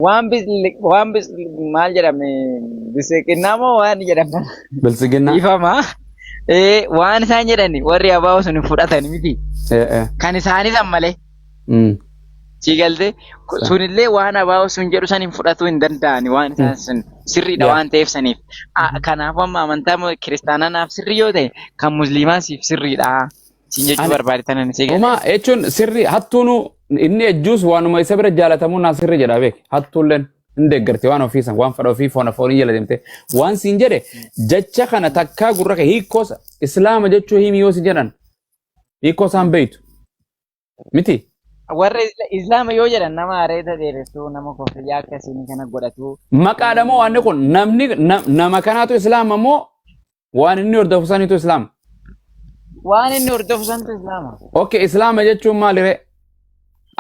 Waan waan maal jedhame, biseeqinnaa moo waan jedhame? Biltsiginnaa. Ifama. Waan isaan jedhani warri abaa'oo sun hin fudhatan miti. Kan isaanii san malee. Si galtee, sunillee waan abaa'oo sun jedhu san hin fudhatuu hin danda'ani, waan isaan sun sirriidha waan ta'eef saniif. Kanaafuu amma amantaa kiristaanaa naaf sirrii yoo ta'e, kan musliimaa siif sirriidha. Siin jechuu barbaade tanan si galee. Homaa jechuun sirrii hattuunu inni ejjuus waanuma isa bira jaalatamuu naa sirrii jedha beek. Hattuulleen hin deeggarti waan ofii san, waan fedha ofii foona foonii jala deemte. Waan siin jedhe, jecha kana takkaa gurra kee hiikkoos islaama jechuu himi yoo si jedhan, hiikkoo isaan beeytu miti. Warra islaama yoo jedhan, nama areeda dheeressuu, nama koffiyyaa akkasiin kana godhatu. Maqaadha moo wanni kun namni nama kanaatu islaama moo waan inni hordofu sanitu islaama? Waan inni hordofu santu islaama. Okay, islaama jechuun maali ree?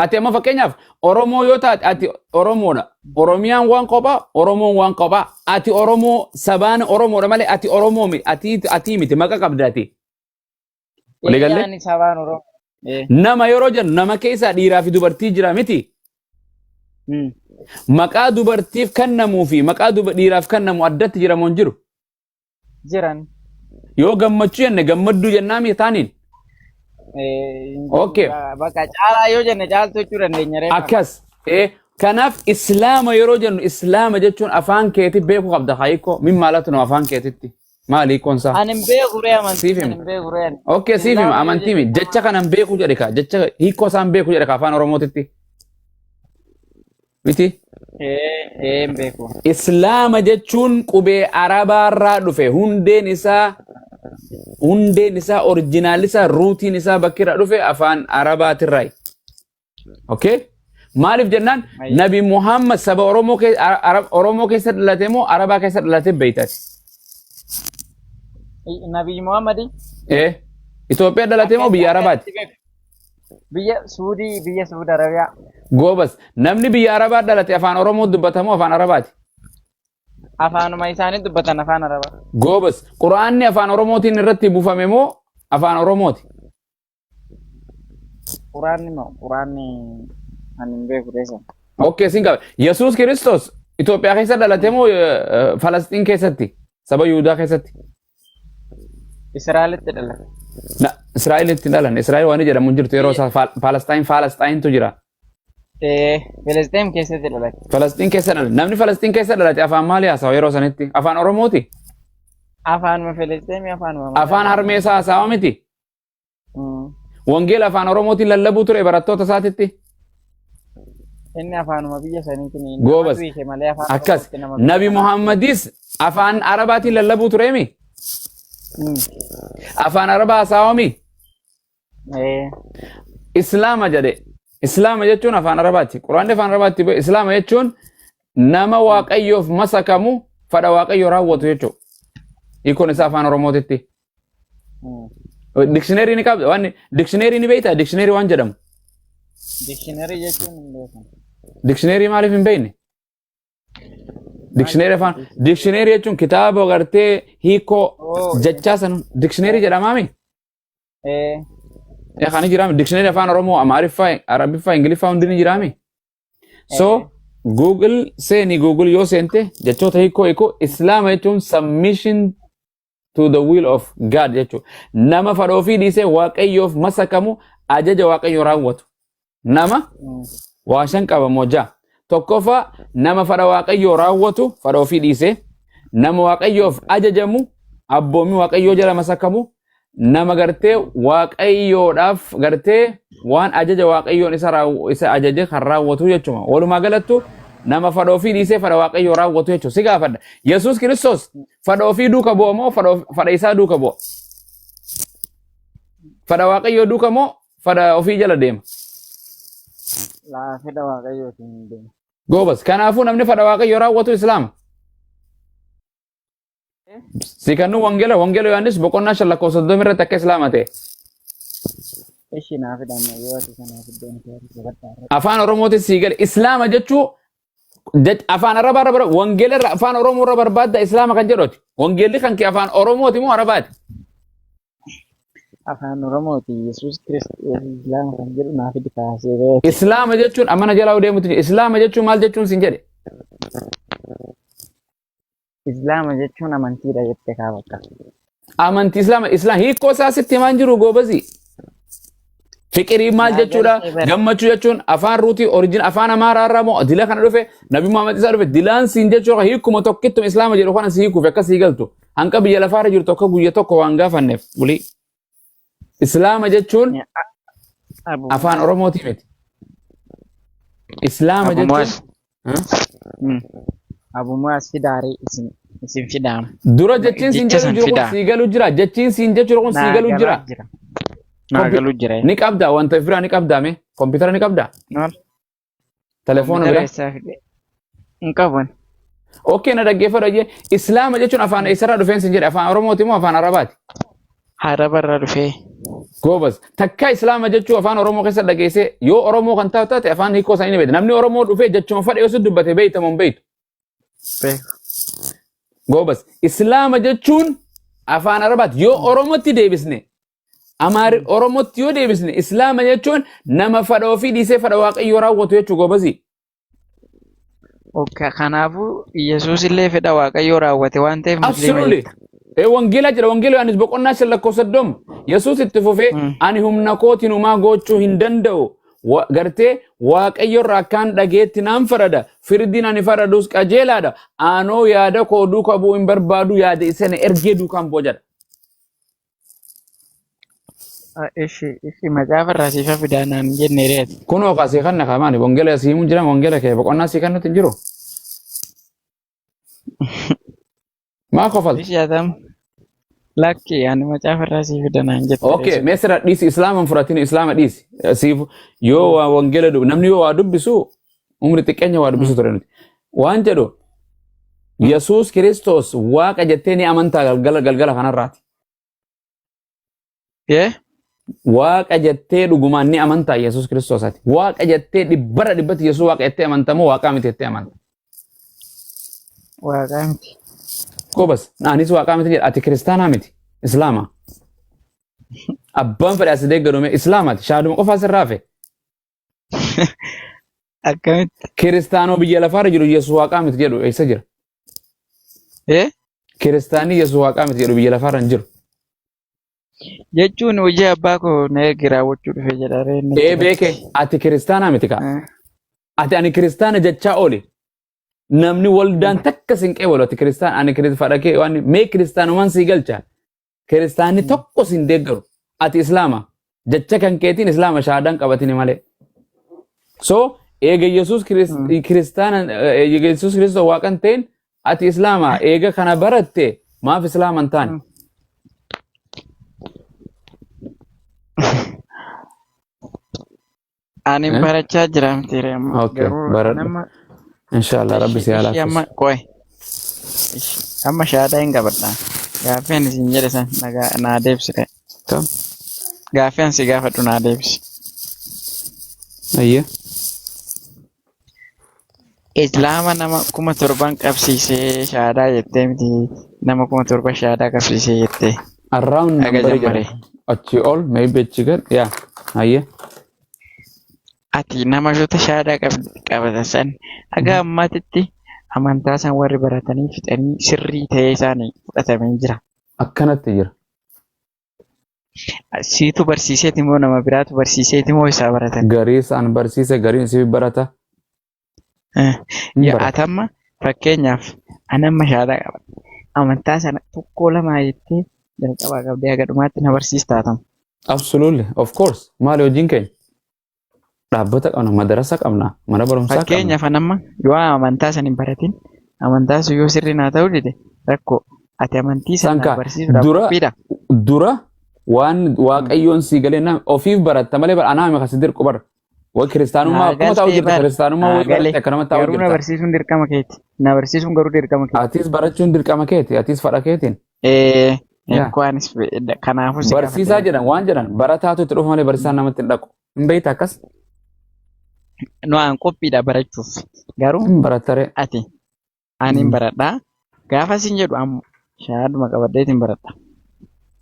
Ati amma fakkeenyaaf Oromoo yoo taate, ati Oromoodha. Oromiyaan waan kophaa, Oromoon waan kophaa. Ati Oromoo sabaan Oromoodha malee ati Oromoo miti, ati miti, maqa qabda ati. Walii galee? Ani sabaan Oromoo. Nama yeroo jennu, nama keessaa dhiiraa fi dubartii jira miti. Maqaa dubartiif kennamuu fi maqaa dhiiraaf kennamu addatti jira moo hin jiru? Jiran. Yoo gammachuu jenne, gammadduu jennaa mi taaniin? Okay. Bakka caalaa yoo jenne, caaltuu jechuu dandeenya reefa. Akkas. Kanaaf islaama yeroo jennu, islaama jechuun afaan keetti beekuu qabda haayikoo min maalatu nama afaan keetitti. Maali hiikoon isaa? Ani hin beeku ree amantii. Siif Ani hima. hin beeku ree ani. Okay, siif hima. Islaama yoo Amantii mi jennu jecha kana hin beeku jedhe kaa, jecha hiikoo isaa hin beeku jedhe kaa afaan Oromootitti. Miti? Ee, hin beeku. Islaama jechuun qubee Arabaarraa dhufe, hundeen isaa original isaa, rootiin isaa, bakki irraa dhufe afaan Arabaatirraayi. Okay? Maaliif jennaan, Nabi Muhammad saba Oromoo Oromoo keessa dhalate moo Arabaa keessa dhalate beeytati? Nabi Muhammad. Itoophiyaa dhalate moo biyya Arabaati? Biyya Suudii, biyya Suudi Arabiyaa. Goobas, namni biyya Arabaa dhalate afaan Oromoo dubbata moo afaan Arabaati? Afaanuma isaanii dubbatan, afaan Arabaa. Goobas, Quraanni afaan Oromootiin irratti buufame moo afaan Oromooti? Quraanni moo quraanni ani hin beeku reessa. Okay, sin qaba. Yesuus Kiristoos Itoophiyaa keessa dhalate moo Falastiin keessatti? Saba Yihudaa keessatti? Israa'elitti dhalate. Israa'elitti dhalan. Israa'el waan jedhamu hin jirtu yeroo isaa, Falastiin, Falastiintu jira. Filisxeem keessatti dhalate. Falastiin keessa dhalate. Namni Falastiin keessa dhalate afaan maalii haasawa yeroo sanitti? Afaan Oromooti? Afaanuma Filisxeemii, afaanuma. Afaan harmee isaa haasawa miti? Wangeela afaan Oromootiin lallabuu ture barattoota isaatitti? Inni afaanuma biyya saniitiin. Goobas. Namatu hiike malee afaan Akkas. Oromootti nama. Nabi Muhammadis afaan Arabaatiin lallabuu tureemi? Afaan Arabaa haasawami? Islaama jedhe. Islaama jechuun afaan Arabaati. Quraanni afaan Arabaatti bu'e. Islaama jechuun nama Waaqayyoof masakamu, fedha Waaqayyoo raawwatu jechuudha. Hiikoon isaa afaan Oromootitti. Dictionary ni qabda, waan dictionary ni beektaa, dictionary waan jedhamu? Dictionary jechuun hin beekan. Dictionary maaliif hin beekne? Dictionary, afaan dictionary jechuun kitaaba gartee hiikoo jechaa san dictionary jedhamaami? Ee. Kan jiraami dictionary afaan Oromoo, Amaariffaa, Arabiffaa, Ingiliffaa hundi ni jiraami. So Google seeni, Google yoo seente jechoota hiikoo Islaama jechuun submission to the will of God jechuudha. Nama fedha ofii dhiisee Waaqayyoof masakamu, ajaja Waaqayyoo raawwatu. Nama waa shan qaba moo ja'a. Tokkoffaa, nama fedha Waaqayyoo raawwatu, fedha ofii dhiisee, nama Waaqayyoof ajajamu, abboommii Waaqayyoo jala masakamu, nama gartee Waaqayyoodhaaf gartee waan ajaja Waaqayyoon isa ajaje kan raawwatu jechuudha. Walumaa galattu nama fedha ofii dhiisee fedha Waaqayyoo raawwatu jechuudha. Si gaafadha. Yesuus Kiristoos fedha ofii duuka bu'a moo fedha isaa duuka bu'a? Fedha Waaqayyoo duuka moo fedha ofii jala deema? Laa, fedha Waaqayyootiin hin deemu. Goobas. Kanaafuu namni fedha Waaqayyoo raawwatu Islaama. Si kannuu wangeela Yohaannis boqonnaa 5 lakkoofsa 30 irratti akka Islaama ta'e. Ishi naa fidama yoo ati sana fiddeen keessatti. Afaan Oromootis sii gale. Islaama jechuu afaan Arabaa irra wangeela irra afaan Oromoo irra barbaadda Islaama kan jedhuti. Wangeelli kan kee afaan Oromooti moo Arabaati? Afaan Oromooti Yesuus Kiristoos Islaama kan jedhu naa fidi kaasee beeke. Islaama jechuun amana jalaa deemutu jira. Islaama jechuun maal jechuun siin jedhe? Islaama jechuun amantiidha jette kaa bakka. Amantii Islaama Islaam hiikoo isaa sitti himaan jiru goobazii. Fiqirii maal Naa jechuudha? galtee bara. Gammachuu jechuun afaan ruutii orijin afaan Amaaraa irraa moo dila kana dhufe Nabi Muhammad isaa dhufe dilaan siin jechuudha hiikuma tokkittuma Islaama jedhu kana si hiikuuf akkas sii galtu. Hanqa biyya lafaarra jirtu akka guyya tokko waan gaafanneef bulii. Islaama jechuun Abu afaan Oromootii miti. Islaama Abu jechuun Muaz. Abu Muaz fidaaree isin fidaama. Dura jechiin siin Jecha jedhu san jiru kun fidaa. sii galu jira. Jechiin siin jechuudha kun sii Naa galu jira. galaa jira. Naa galu jira. Ni qabda wanta biraa ni qabda mee? Kompiitara ni qabda? Maal? Telefoona Kompiitara biraa? eessaa fide? Hin qaban. Okay, na dhaggeeffadhu jee. Islaama jechuun afaan eessarraa dhufeen siin jedhe, afaan Oromooti moo afaan Arabaati? Arabarraa dhufee. Goobas. Takka Islaama jechuu afaan Oromoo keessa dhageessee yoo Oromoo kan taatu taate afaan hiikoo isaanii ni beekta. Namni Oromoo dhufee jechuma fadhe yoo si dubbate beekta moo hin beektu? Beeku. Goobas. Islaama jechuun afaan Arabaati. Yoo Oromootti deebisne, Amaari Oromootti yoo deebisne, Islaama jechuun nama fadha ofii dhiisee fadha Waaqayyoo raawwatu jechuu goobasii. Okay, kanaafuu Yesuus illee fedha Waaqayyoo raawwate waan ta'eef musliima Absolutely. jetta. Wangeela jedha, Wangeela Yohaannis boqonnaa 5 lakkoofsa 30. Yesuus itti fufee, ani humna kootiin homaa gochuu hin danda'u. Gartee Waaqayyo irraa akkaan dhageetti naan farada. Firdiin ani faradus qajeelaadha. Anoo yaada koo duukaa bu'uu hin barbaadu, yaada isa na ergee duukaan bu'a jedha. Ishi macaafa irraa siifa fidaa naan hin jenne reeti. Kunoo kaasee kan na kaamaani wangeela sii himuun jira, wangeela kee boqonnaa sii kan nuti hin jiru. Maa kofalta? Ishi atam lakki ani macaafa irraa sii fida naan jette. Okay, mee sirra dhiisi, Islaama hin fudhatin, Islaama dhiisi. Siif yoo waa wangeela namni yoo waa dubbisu umri xiqqeenya waa dubbisu ture nuti. Waan jedhu, Yesuus Kiristoos Waaqa jettee ni amantaa galgala galgala kanarraati? Yee? Waaqa jettee dhugumaan ni amantaa Yesuus Kiristoos ati? Waaqa jettee dhibbarra dhibbatti Yesuus Waaqa jettee amantaa moo Waaqaa miti jettee amanta? Waaqaa miti. Gobas, anis Waaqaa miti jedha. Ati kiristaanaa miti, Islaama. Abbaan fedhe as deeggarume Islaamaati. Shaaduma qofaa sirraa hafe. Akkamitti? Kiristaanoo biyya lafaarra jiru Yesuus Waaqaa miti jedhu eessa jira? Ee? Kiristaanni Yesuus Waaqaa miti jedhu biyya lafaarra hin jiru. Jechuun hojii abbaa koo na erge raawwachuu dhufe jedha ree inni Ee beeke, ati kiristaanaa miti kaa. Ati ani kiristaana jechaa ooli. Namni waldaan takka sin qeebalu, ati kiristaana, ani kiristaana kee waan mee kiristaanumaan sii galcha. Kiristaanni tokko sin deeggaru. Ati Islaama. Jecha kan keetiin Islaama shahaadaan qabatini malee. So eega Yesuus kiristaana, eega Yesuus Kiristoos Waaqan ta'in ati Islaama, eega kana baratte maaf Islaama hin taane? Ani Eh? barachaa jira miti ree amma. Okay, Garuu baradhu. nama Inshallah Rabbi si haa ishii amma laaffisu. qoy. Amma shahaadaa hin qabadha. Gaaffii ani siin jedhe san naa deebisi ree. Tam. Gaaffii ani si gaafadhu naa deebisi. Ayyee. Islaama nama 7,000 qabsiisee shahaadaa jettee miti, nama 7,000 shahaadaa qabsiisee jettee. Around Haga number jammare. jedha. Achi ol, maybe achi gad. Yaa. Ayyee. Ati namoota shahaadaa qabatan san haga ammaatitti amantaa san warri baratanii fixanii sirrii ta'ee isaanii fudhatamee jira. Akkanatti jira. Siitu barsiiseeti moo nama biraatu barsiiseeti moo isaa baratan? Garii isaan barsiise, gariin siif barata. Hin Yaa barata. ati amma fakkeenyaaf ani amma shahaadaa qaba. Amantaa sana tokko lamaa jettee jalqabaa qabdee haga dhumaatti na barsiistaa ta'u. Absolutely. Of course. Maali hojiin keenya? Dhaabbata qabna, madarasa qabna, mana barumsaa qabna. Fakkeenyaaf ani amma yoo amantaa sana hin baratin, amantaa sun yoo sirrii naa ta'uu dide rakkoo, ati amantii sana Sanka barsiisuudhaaf dura qophiidha. Dura waan Waaqayyoon sii galee nama ofiif baratta malee bara anaa maka si dirqu bara. Way kiristaanummaa Naa akkuma taa'u galtee jirta bar kiristaanummaa naa way gale baratte akka nama taa'u garuu na jirta. barsiisuun dirqama keeti. Na barsiisuun garuu dirqama keeti. Atis barachuun dirqama keeti, atis fadha keetiin. Ee Yaa. anis kanaafuu si Barsiisaa gaafadhe. jedhan waan jedhan barataatu itti dhufa malee barsiisaan namatti hin dhaqu. Hin beekta akkas? Nu an qophiidha barachuuf garuu Hin barattaree. ati ani hin baradhaa gaafa sin jedhu amma shahaaduma qabadheetiin baradha.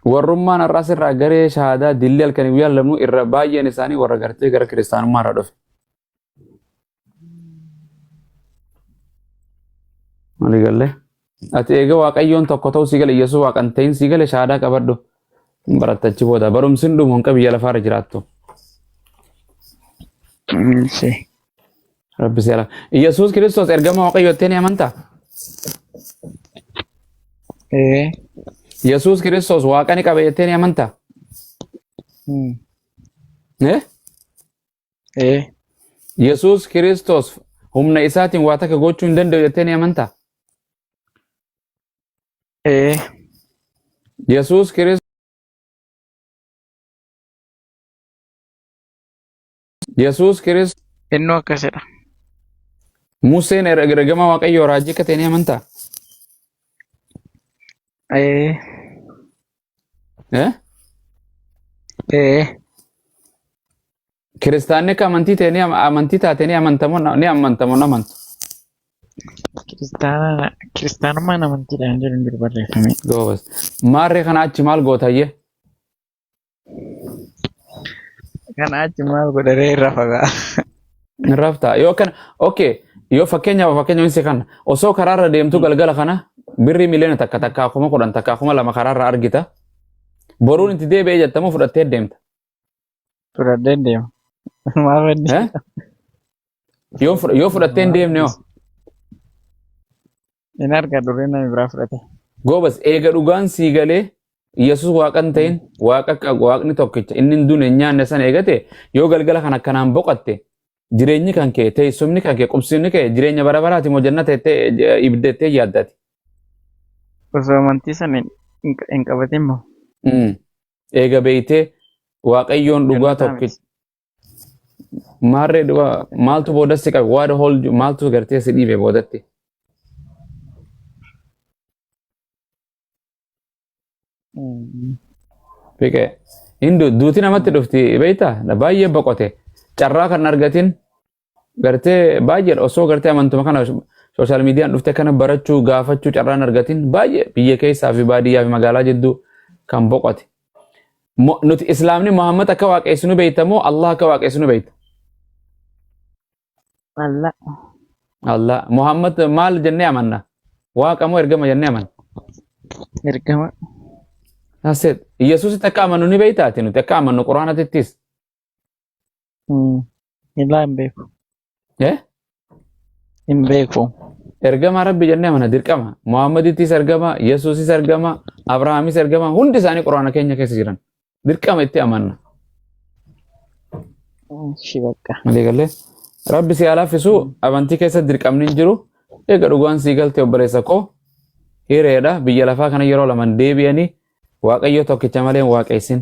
Warrummaan har'aas irraa garee shahaadaa dillee halkanii guyyaa lallabnu irra baay'een isaanii warra gartee gara kiristaanummaa irraa dhufe. Walii galee. Ati eega Waaqayyoon tokko ta'uu sii gale Yesuus Waaqa hin ta'in sii gale shahaadaa qabadhu. Hin baratta achi booda barumsi hin dhumu hin biyya lafaarra jiraattu. Si. Rabbi si ala. Yesuus Kiristoos ergama Waaqayyoo jettee ni amantaa? Ee. Yesuus Kiristoos Waaqa ni qaba jettee ni amantaa? Eh? Ee. Yesuus Kiristoos humna isaatiin waa takka gochuu hin danda'u jettee ni amantaa? Ee. Yesuus Kiristoos Yesuus Kiristoos Innoo akkasidha. Museen ergama Waaqayyoo raajii akka ta'e ni amantaa? Ee. Eh? Ee. Kiristaanni akka amantii ta'e ni amantii taate ni amantamoo ni amantamoo ni amantu? Kiristaana kiristaanummaan amantiidhaan jedhu hin jiru barreeffame. Goobas. Maarree kana achi maal gootayyee? Kana achi maal godharee irra fagaa. Hin raftaa. Yoo kana okay yoo fakkeenyaaf fakkeenya inni kana osoo karaarra deemtu galgala kana birrii miliyoona 1 takkaa 10,000 takkaa 2,000 karaarra argita. Boruun itti deebi'ee jettamoo fudhattee deemta. Fudhadheen deema. Maal baddi? Eh? Yoo fudhattee hin deemne hoo? Hin argadhu ree namni biraa fudhate. Goobas eega dhugaan sii galee Yesuus waaqa hin ta'in waaqa akka waaqni tokkicha inni hin duune hin nyaanne sana eegate yoo galgala kan akkanaan boqatte jireenyi kan kee teessumni kan kee qubsimni kee jireenya bara baraati moo jannata jettee ibidda jettee yaaddati. Osoo amantii sana hin qabatin moo? Eega beeytee waaqayyoon dhugaa Jannataa miti. tokkicha maarree dhugaa maaltu boodatti qabe waada hool maaltu gartee si dhiibe boodatti. Fiqee. Hindu duuti namatti dhufti beektaa baay'ee boqote carraa kan argatin gartee baay'eedha osoo gartee amantuma kana sooshaal miidiyaan dhufte kana barachuu gaafachuu carraan argatin baay'ee biyya keessaa fi baadiyyaa fi magaalaa jidduu kan boqote. Nuti islaamni Muhammad akka waaqeessinu beekta moo Allah akka waaqeessinu beekta? Allah. Allah. Muhammad maal jennee amanna? Waaqa moo ergama jennee amanna? Ergama. That's it. Yesuusitti akka amannu ni beektaati nuti akka amannu Quraanatittis. Illaa hin beeku. Eh? Hin beeku. Ergamaa Rabbi jennee amana dirqama. Muhammadittis ergama, Yesuusis ergama, Abrahaamis ergama hundi isaanii Quraana keenya keessa jiran. Dirqama itti amanna. Ishi bakka. Malee galee. Rabbi si haa laaffisu amantii keessa dirqamni hin jiru. Eega dhugaan sii galte obboleessa koo hireedha biyya lafaa kana yeroo laman deebi'anii Waaqayyo tokkicha malee hin waaqessin.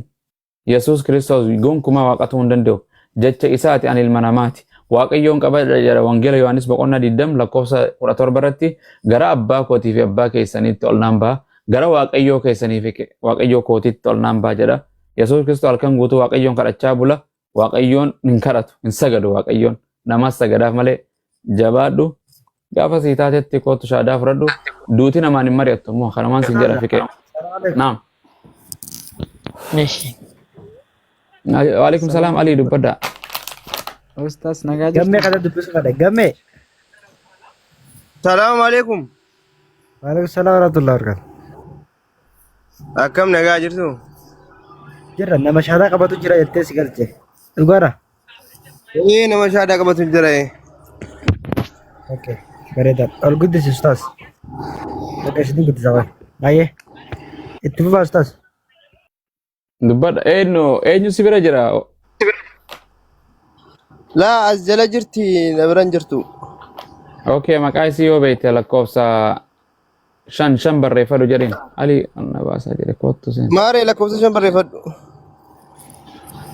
Yesuus Kiristoos gonkumaa waaqa ta'uu hin danda'u. Jecha isaati ani ilma namaati. Waaqayyoon qabadha jedha Wangeela Yohaannis boqonnaa 20 lakkoofsa 17 irratti gara abbaa kootii fi abbaa keessaniitti ol naan ba'a. Gara Waaqayyoo keessanii fi Waaqayyoo kootiitti ol naan ba'a jedha. Yesuus Kiristoos halkan guutuu Waaqayyoon kadhachaa bula. Waaqayyoon hin kadhatu, hin sagadu Waaqayyoon. Namaas sagadaaf malee jabaadhu. Gaafa sii taatetti kootu shaadaa fudhadhu. Duuti namaan hin mari'attu immoo kanumaan siin jedha fiqee. Naam. Ishi. Waalaikum salaam Alii dubbadhaa. Ustaas nagaa Gammee jirtu? kana dubbisu fedha. Gammee. Salaamu alaikum. Waalaikum salaam warahmatullahi wabarakatuh. Akkam nagaa jirtu? Jirra nama shaadaa qabatu jira jettee si galche. Dhugaadha. Ee nama shaadaa qabatu jira. Ee. Okay. Bareedaadha. Ol guddisi ustaas. Bakka isiin guddisa wayi. Baay'ee. Itti fufaa ustaas. Dubbadha. Eenyu eenyu si bira jira? Laa as jala jirti na bira hin jirtu. Okay, maqaa isii yoo beekte lakkoofsa 5 5 barreeffadhu jedheen. Ali na baasaa jedhe kottu seen. Maaree lakkoofsa 5 barreeffadhu.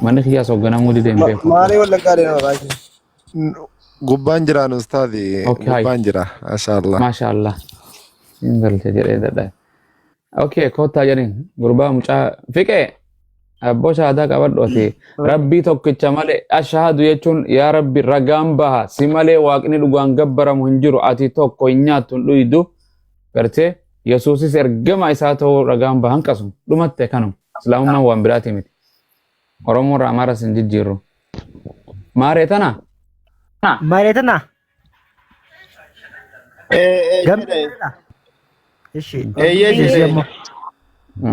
Manni kiyyaas hoogganamuu didee hin beeku. Maaree wallaggaa deema maqaa ishee. Gubbaan jiraan ustaazi. Okay, hi. Gubbaan jira. Masha Allah. Maasha Allah. Siin galche jedhee dadhabe. Okay, kottaa jedheen gurbaa mucaa fiqee abboo shahaadaa qabadhu ati rabbii tokkicha malee ashahadu jechuun yaa rabbi ragaan baha si malee waaqni dhugaan gabbaramu hin jiru ati tokko hin nyaattu hin dhuydu gartee Yesuusis ergama isaa ta'uu ragaan bahan qasu dhumatte kanuma. Islaamummaan waan biraati miti. Oromoo irraa Amaaras hin jijjiirru. Maaree tana. Maaree tana. Ee Gam. jedhe. Ishi. Eeyyee jedhe.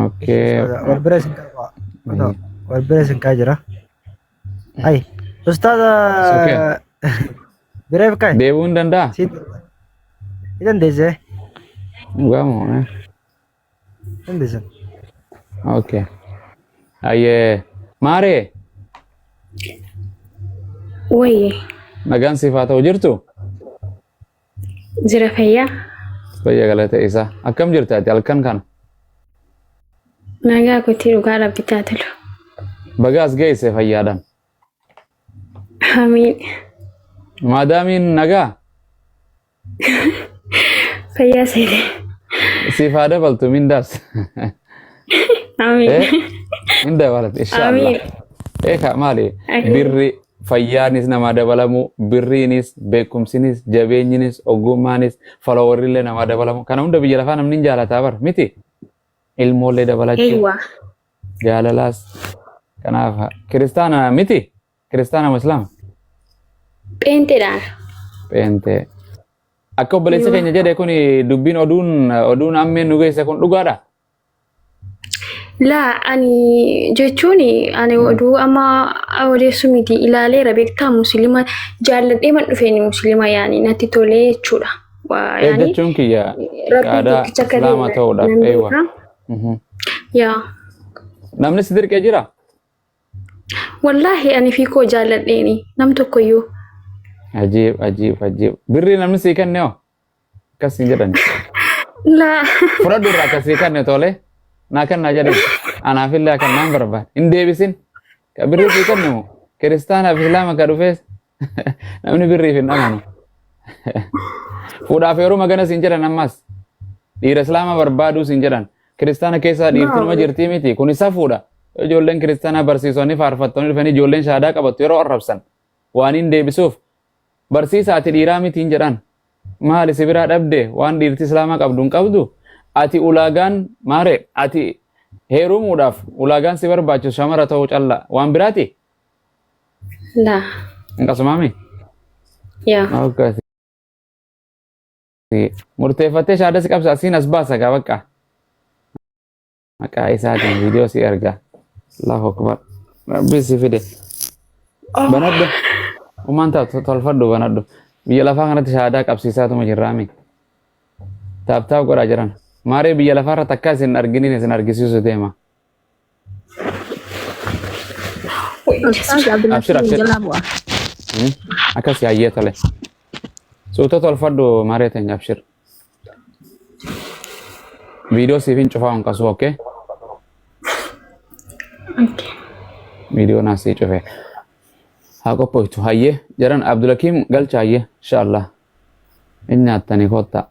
Okay. Wal bira isin qaba. Wal bira isin kaa jira. Ay. Ustaaza. Okay. Bireef kai. Deebi'uu hin danda'a? Si. Ni dandeesse. Dhugamoo. Dandeesse. Okay. Ayyee. Maaree. Wayye, Nagaan siif haa ta'u jirtu? Jira fayyaa. Fayya galata isaa. Akkam jirta ati halkan kana? Nagaa kootii dhugaa rabbi haa tolu. Baga as geesse fayyaadhaan. Amiin. Maadaamiin nagaa Fayyaa seete. Siif haa dabaltu mindaas. Amiin. Hin dabalatu inshaallah. Amiin. Eeka maali? Amiin. Birri fayyaanis namaa dabalamu, birriinis, beekumsinis, jabeenyinis, ogummaanis, followerrillee namaa dabalamu. Kana hunda biyya lafaa namni hin jaalataa bara miti. Ilmoollee dabalachuu, Eeywa. Jaalalaas. Kanaaf kiristaana miti? Kiristaana moo islaama? Pheenxeedhaan. Pheenxee. Akka obboleessi keenya jedhe kun dubbiin oduun oduun ammeen nu geesse kun dhugaadha? Laa, ani jechuun ani oduu amma odeessu miti, ilaaleera beektaa, musliima jaalladhee man dhufeen musliima yaani natti tolee jechuudha. Waa yaani Jechuun kiyya rabbiin aadaa tokkicha akka islaama ta'e ta'uudhaaf. nan Eewa. beeka. Yaa. Namni si dirqee jira? Wallaahi ani fi koo jaalladheeni nam tokkoyyuu. Ajiib, ajiib, ajiib. Birrii namni sii kenne hoo? Akkas hin jedhani. Laa. Fudhadhu irraa akkasii kenne tole. Naa kennaa jedhe. Anaafillee akka naan barbaade. Hin deebisin. Ka birrii sii kenne moo? Kiristaanaaf islaama ka dhufees namni birriif hin amanu. Fuudhaaf yeroo magana siin jedhan ammas. Dhiira islaama barbaaduu siin jedhan. Kiristaana keessaa dhiirti numa jirtii miti. Kun isa fuudha. Ijoolleen kiristaanaa barsiisonni faarfattoonni dhufanii ijoolleen shaadaa qabattu yeroo arrabsan. Waan hin deebisuuf barsiisa ati dhiiraa mitiin jedhan. Maali si biraa dhabde? Waan dhiirti islaamaa qabdu hin qabdu? Ati ulaagaan maare ati heerumuudhaaf ulaagaan si barbaachisu shamara ta'uu calla waan biraati? Laa. Hin qasumaami? Yaa. Akkasi. Murteeffattee shaadaa si qabsa asiin as baasa gaa bakka. Maqaa isaatiin viidiyoo si erga. Allahu akbar. Rabbi si fide. Banadhu. Umaan taatu tolfadhu banadhu. Biyya lafaa kanatti shaadaa qabsiisaatuma jirraami. Tap tap godhaa jiran. Maaree biyya lafaarra takka isin arginiin isin argisiisu deema. Ustaaz Abshir, Abdulhakiim abshir. jalaa bu'a. Akkas yaayyee tole. Suuta tolfadhu maaree teenya abshir. Viidiyoo siif hin cufaa hin qasu, okay? Okay. Viidiyoo naa sii cufe. Haa qophooftu hayyee jaran Abdulhakiim galcha hayyee inshallah. Hin nyaattanii kottaa.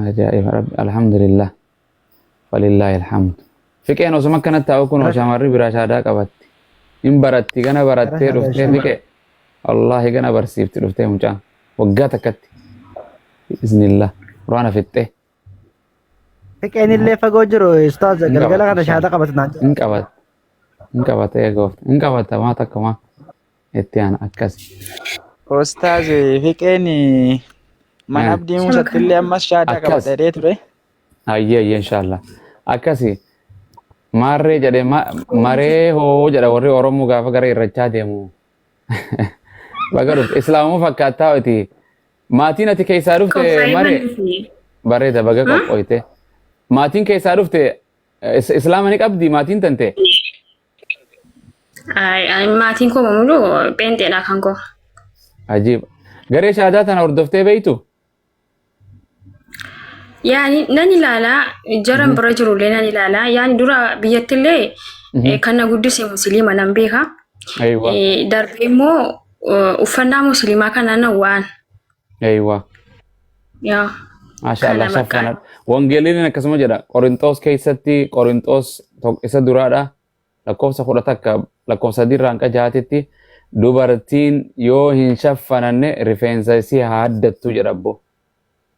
Ajaa'iba rabbi, alhamdulillah. Falillaahi alhamd. Fiqeen osuma akkanatti taa'u kun shamarri biraa shaadaa qabatti. Hin baratti gana barattee dhuftee fiqee. Wallaahi gana barsiifti dhuftee mucaan. Waggaa takkatti. Bismillah. Quraana fixxee. Fiqeen illee fagoo jiru ustaaz Hin galgala qabata kana shaada inshallah. qabatu naan jedha. Hin qabata. Hin qabata eegoof. Hin qabata maa takka maa itti aana akkas. Ustaaz Fiqeen mana Abdii Muusatti illee ammas shaadaa Akkas. qabata jedhee ture. Ayyee ayyee inshallah. Akkasi. Maarree jedhee maree hoo jedha warri Oromoo gaafa gara irrachaa deemu. Baga dhufte. Islaamuu fakkaattaa oti. Maatiin ati keessaa dhufte Qophaa'ee maree maluufi. Bareeda baga qophooyte. Maatiin keessaa dhufte islaama ni qabdi maatiin tante? Ay, ay, maatiin koo mamulu pheenxeedha kan koo. Ajiib. Garee shaadaa tana hordoftee beeytu? Yaani nan ilaalaa, jaran bira jirullee nan ilaalaa. Yaani dura biyyattillee kan na guddise musliima nan beeka. Aywa. Darbee immoo uffannaa musliimaa kana nan waan. Aywa. Yaa. Maasha Allah Kana bakka. shaffana. Wangeeliin akkasuma jedha. Qorinxoos keessatti Qorinxoos isa duraadha. Lakkoofsa 11 lakkoofsa 3 irraa hanga 6tti dubartiin yoo hin shaffananne rifeensa isii haa haddattu jedha abbo.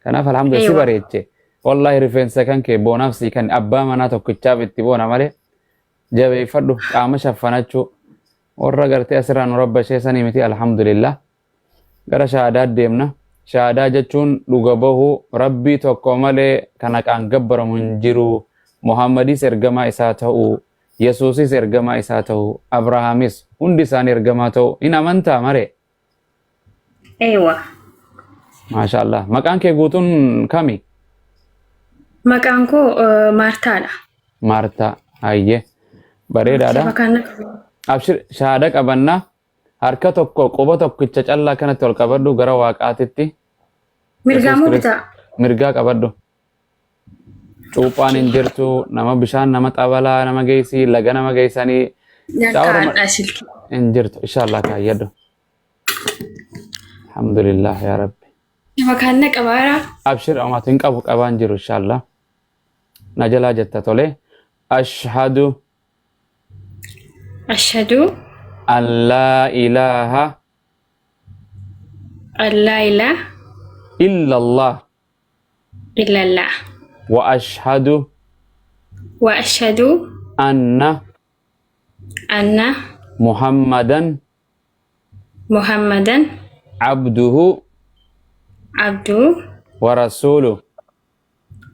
Kanaaf alhamdulillah si Eewa. bareeche. Wallaahi rifeensa kan kee boonaaf sii kan abbaa manaa tokkichaaf itti boona malee jabeeffadhu qaama shaffanachuu warra gartee asirraa nu rabbashee sanii miti alhamdulillah. Gara shahaadaa deemna. Shahaadaa jechuun dhuga bahuu rabbii tokko malee kan haqaan gabbaramu hin jiru. Muhammadis ergamaa isaa ta'uu, Yesuusis ergamaa isaa ta'uu, Abrahaamis hundi isaanii ergamaa ta'uu hin amantaa maree? Eewa. Maasha Allah. Maqaan kee guutuun kami? Maqaan koo Maartaadha. Maartaa. Hayyee. Bareedaadha. Saba kana Abshir shahaada qabannaa. Harka tokko quba tokkicha callaa kanatti ol qabadhu gara waaqaatitti. Mirgaa Yesuus moo Kiristoos bitaa? mirgaa qabadhu. Cuuphaan hin jirtu nama bishaan nama xabalaa nama geessii laga nama geessanii shaawara Nyaata silkii. hin jirtu inshallah kaayyadhu. Alhamdulillah yaa Rabbi. Saba kana qabaara. Abshir amaatu hin qabu qabaan jiru inshallah. Na jalaa jetta tole. Ashhadu Ashhadu an laa ilaaha an laa ilaaha illallah illallah wa ashhadu wa ashhadu anna anna Muhammadan Muhammadan abduhu abduhu wa rasuluhu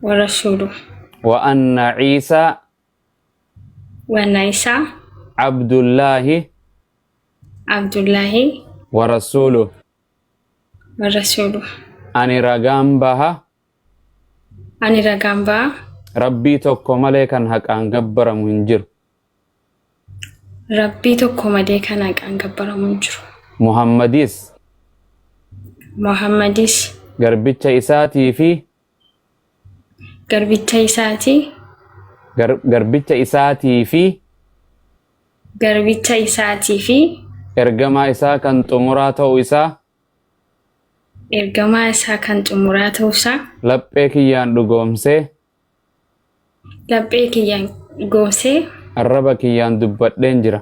wa rasuluhu wa anna Ciisaa wa anna Isaa abdullaahi Abdullaahi wa rasuluhu. wa rasuluhu. Ani ragaan baha Ani ragaan baha rabbii tokko malee kan haqaan gabbaramu hin jiru. Rabbii tokko malee kan haqaan gabbaramu hin jiru. Muhammadis Muhammadis garbicha isaatii fi garbicha isaatii garbicha isaatii fi garbicha isaatii fi ergamaa isaa kan xumuraa ta'uu isaa ergamaa isaa kan xumuraa ta'uu isaa laphee kiyyaan dhugoomsee laphee kiyyaan goomsee arraba kiyyaan dubbadheen jira.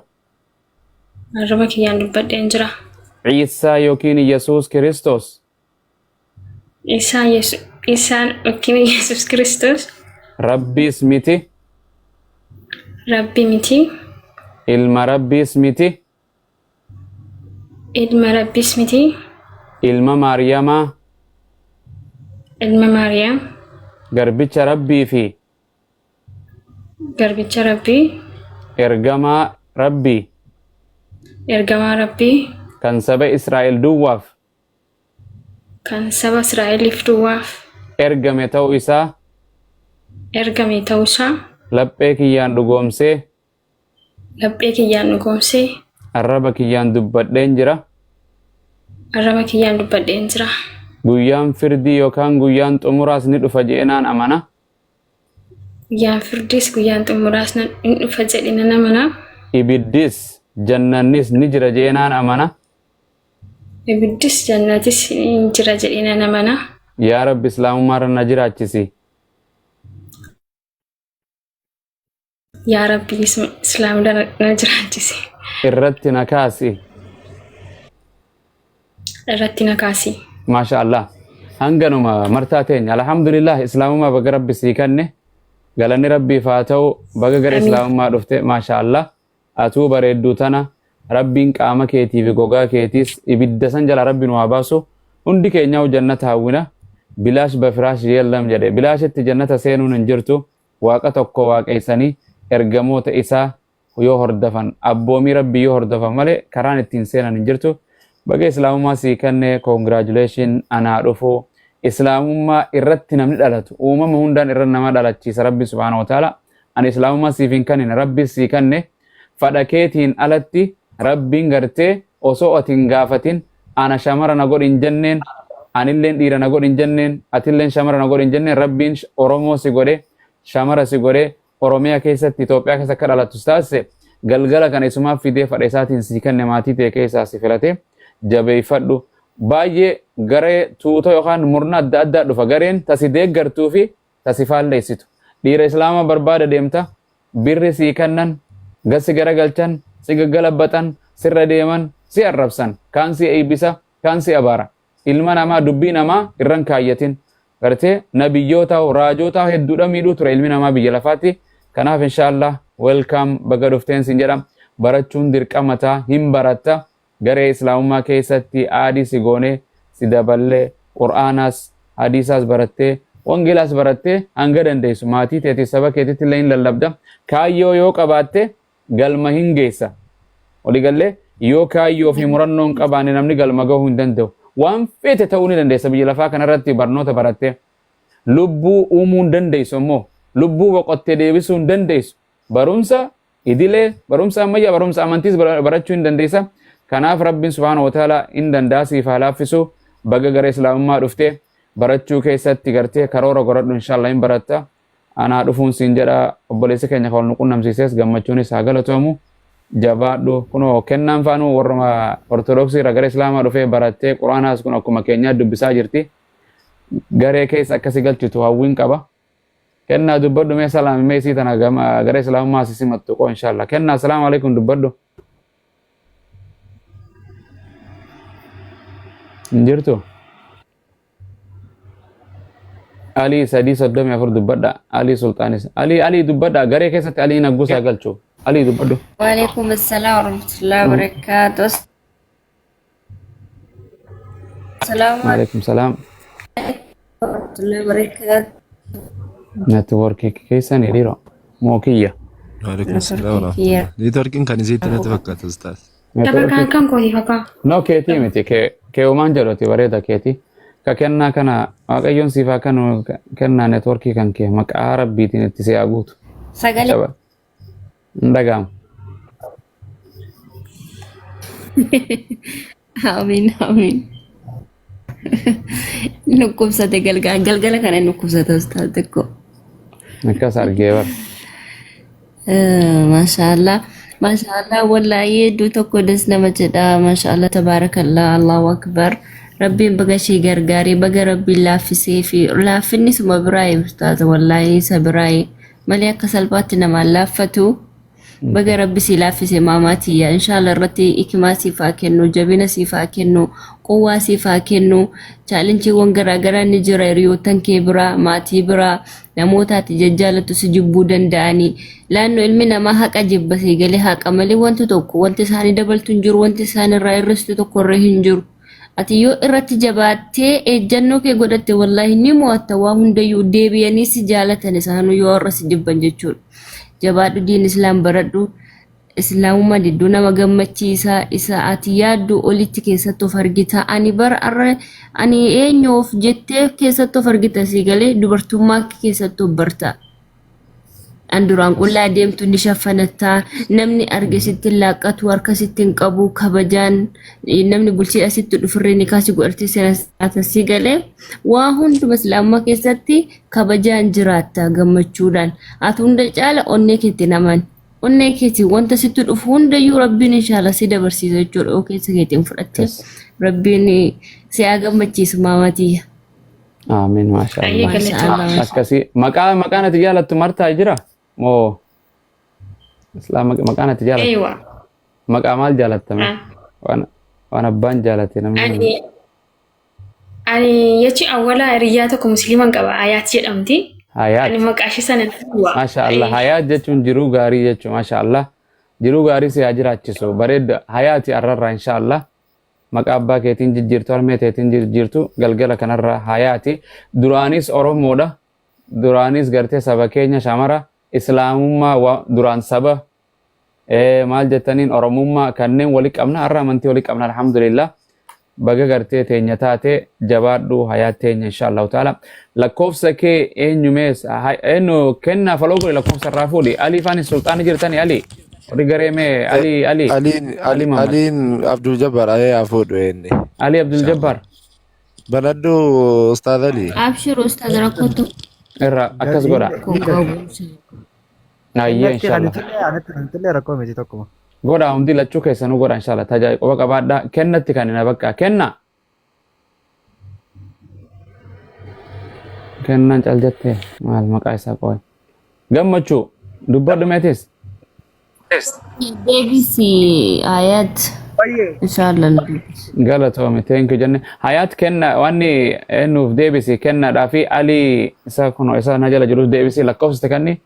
Arraba kiyyaan dubbadheen jira. Ciisaa yookiin Yesuus Kiristoos Isaan yookiin Yesuus Kiristoos Rabbiis miti, Rabbi miti, ilma Rabbiis miti, ilma Rabbiis miti, ilma Maariyamaa, ilma Maariyaam, garbicha Rabbii fi garbicha Rabbii, ergamaa Rabbii ergamaa Rabbii kan saba Israa'el duwwaaf kan saba Israa'eliif duwwaaf ergame ta'uu isaa ergame ta'uu isaa laphee kiyyaan dhugoomsee laphee kiyyaan dhugoomsee arraba kiyyaan dubbadheen jira. Arraba kiyyaan dubbadheen jira. Guyyaan firdii yookaan guyyaan xumuraas ni dhufa je'enaan amana. Guyyaan firdiis guyyaan xumuraas ni dhufa jedhe nan amana. Ibiddis jannannis ni jira je'enaan amana. Ibiddis jannatis ni jira jedhe nan amana. Yaa Rabbi islaamummaarra na jiraachisi. Yaa Rabbi islaamummaa na jiraachisi. Irratti na kaasi. Irratti na kaasi. Maasha Allah. Hanganuma martaa teenya. Alhamdulillah islaamummaa baga Rabbi sii kanne. Galanni Rabbiif haa ta'u baga gara Amiin. islaamummaa dhufte. Maasha Allah. Atuu bareedduu tana Rabbiin qaama keetii fi gogaa keetiis ibidda san jala Rabbi nu haa baasu. Hundi keenyaa jannata hawwina. Bilaash bafiraash yeellam jedhe. Bilaashitti jannata seenuun hin jirtu. Waaqa tokko waaqeessanii ergamoota isaa yoo hordofan abboomii Rabbii yoo hordofan malee karaan ittiin seenan hin jirtu. Baga islaamummaa sii kenne congratulation anaa dhufu. Islaamummaa irratti namni dhalatu uumama hundaan irra nama dhalachiisa Rabbi subhaanahu wa ta'ala. Ani islaamummaa siif hin kennine Rabbi sii kenne fadha keetiin alatti Rabbiin gartee osoo ati hin gaafatin ana shamara na godhi hin jenneen anilleen dhiira na godhi hin jenneen atilleen shamara na godhi hin jenneen Rabbiin Oromoo si godhe shamara si godhe Oromiyaa keessatti Itoophiyaa keessa akka dhalattu si taasise galgala kana isumaaf fidee fadha isaatiin sii kenne maatii ta'e keessaa si filate jabeeffadhu. Baay'ee garee tuuta yookaan murna adda addaa dhufa gareen tasi deeggartuu fi tasi faalleessitu. Dhiira islaamaa barbaada deemta birri sii kennan gasi garagalchan si gaggalabaxan sirra deeman si arrabsan kaan si eebbisa kaan si abaara. Ilma namaa dubbii namaa irran kaayyatin. Gartee nabiyyoota raajoota hedduudha miidhuu ture ilmi namaa biyya lafaatti. Kanaaf inshaallah welcome, baga dhufteen sin jedha. Barachuun dirqama ta'a, hin baratta. Garee islaamummaa keessatti aadii si goonee si daballee, qur'aanaas hadiisaas barattee, wangeelaas barattee, hanga dandeessu maatii teetii saba keetitti illee hin lallabda. Kaayyoo yoo qabaatte galma hin geessa. Waliigallee, yoo kaayyoo fi murannoo hin qabaanne namni galma gahuu hin danda'u. Waan feete ta'uu ni dandeessa biyya lafaa kanarratti barnoota barattee. Lubbuu uumuu hin dandeessu, immoo lubbuu boqottee deebisuu hin dandeessu. Barumsa idilee, barumsa ammayyaa, barumsa amantiis barachuu hin dandeessa. Kanaaf Rabbiin subhaanahu wa ta'ala hin danda'a, siif haa laaffisu. Baga gara islaamummaa dhuftee, barachuu keessatti gartee karoora godhadhu, inshallah hin baratta. Anaa dhufuun siin jedha. Obboleessi keenya kan wal nu qunnamsiises gammachuunis haa galatoomu. Jabaadhu, kunoo kennaan faanuu warra Ortodoksii irraa gara islaamaa dhufee barattee, quraanaas kun akkuma keenyaa dubbisaa jirti. Garee keessa akkasi galchitu hawwiin qaba. Kennaa, dubbadhu mee, salaami mee, isii tana gama gara islaamummaa si simattu qoo inshallah. Kennaa, asalaamu alaikum, dubbadhu. Hin jirtu? Alii 334 dubbadha. Alii Sulxaanis. Alii, Alii dubbadha. Garee keessatti Alii naggusaa galchu. Alii, dubbadhu. Waalaikum assalam warahmatullahi wabarakatuh. Assalamu Waalaikum salaam. warahmatullahi wabarakatuh. Networkii keessan hiriira. Mookiyya. Waalaikum salaam Networkii kiyya. warahmatullah. Networkiin kan isiitti natti fakkaata, ustaaz. Shabakaan kan kooti fakkaa. No, keetii miti. Keewumaan jedhuti bareeda keetii. Ka kennaa kana Waaqayyoon siif haa kennu. Kennaa, networkii kan kee maqaa Rabbiitiin itti si haa guutu. Sagalee Jaba. Hin dhaga'amu. Amiin, amiin. Nukkubsate galgala galgala kana nukkubsate ustaaz xiqqoo. Akkas argee bara. Maashaallah. Maashaallah, wallaahi hedduu tokko das nama jedha. Maashaallah, tabaarakallah, Allahu akbar. Rabbiin baga ishee gargaaree, baga Rabbiin laaffisee fi laaffinni suma biraayi ustaaza, wallaahi isa biraayi malee akka salphaatti namaan laaffatu. Baga Rabbi si laaffise, maamaa tiyya. Inshallah irratti ikimaa siif haa kennu, jabina siif haa kennu, quwwaa siif haa kennu. Chaalenjiiwwan garaagaraa ni jira, hiriyoottan kee biraa, maatii biraa, namoota ati jajjaalattu si jibbuu danda'anii. Laannoo ilmi namaa haqa jibba, sii galee, haqa malee wanti tokko wanti isaanii dabaltu hin jiru, wanti isaan irraa hir'istu tokko irra hin jiru. Ati yoo irratti jabaattee ejjannoo kee godhatte, wallaahi ni mo'atta waa hundayyuu. Deebi'anii si jaalatan isaanuu yoo har'a si jibban jechuudha. Jabaadhu, diin islaam baradhu. Islaamummaan hedduu nama gammachiisa. Isa ati yaaddu olitti keessatti of argita. Ani bara har'a ani eenyu of jettee keessatti of argita, sii galee, dubartummaa kee keessatti of barta. An duraan qullaa deemtu ni shaffanattaa, namni arge sitti hin laaqqatu, harka sitti hin qabu, kabajaan namni bulchee asitti dhufurree ni kaasi godhatee seera, si galee, waa hunduma islaamummaa keessatti kabajaan jiraatta, gammachuudhaan. Ati hunda caala onnee keetti naman onnee keetti wanta sitti dhufu hundayyuu Rabbiin inshaalla si dabarsiisa jechuudha, yoo keessa keetiin fudhatte. Rabbiin si haa gammachiisu, maamatiyya. Amiin, maasha Baay'ee Allah. galatooma. Maasha Allah. Akkasii maqaan ati jaalattu martaa jira moo islaam maqaan ati jaalattu? Eeywa. Maqaa maal jaalattame? Ah. Waan abbaan jaalate namni. Ani jechi awwala hiriyyaa tokko musliiman qaba, Ayaat jedhamti. Hayaat. Ani maqaa ishee sana duwwaa. Maasha Allah. Hayaat jechuun jiruu gaarii jechuun, maasha Allah. Jiruu gaarii si haa jiraachisu. Bareedda hayaati arrarraa insha Allah. Maqaa abbaa keetiin jijjiirtu, harmee teetiin jijjiirtu galgala kanarraa hayaati. Duraanis Oromoodha. Duraanis gartee saba keenya shamara islaamummaa duraan saba maal jettaniin Oromummaa kanneen wali qabna, har'a amantii wali qabna, alhamdulillah. Baga gartee teenya taate, jabaadhu hayaat teenya, insha Allahu ta'ala. Lakkoofsa kee eenyu mees eenyu kennaa follow godhi, lakkoofsa irraa fuudhi. Alii faan sulxaani jirtani, Ali warri garee mee Ali, Ali. Aliin. Ali Muhammad. Aliin Abdul Jabbar ayee haa fuudhu inni. Ali Abdul Jabbar. Banadhu, Ustaaz Ali. Abshir ustaaz, rakkoo tokko irraa akkas godha. qabu. Ayyee. Natti Inshallah. anittillee anatti anittillee rakkoo miti tokkuma. Godha, hundi lachuu keessanuu godha inshallah. Tajaajila qofa qabaadha. Kennatti kan na bakka kenna. Kennaan cal jettee maal maqaa isaa qoy. Gammachuu, dubbadhu meetis. Deebisi ayat. Baay'ee. Inshallah na dubbisi. Galatoome, thank you jenne. Hayaat kenna wanni nuuf deebisi kennaadhaa fi Alii isa kun isa na jala jirus deebisi lakkoofsite kanni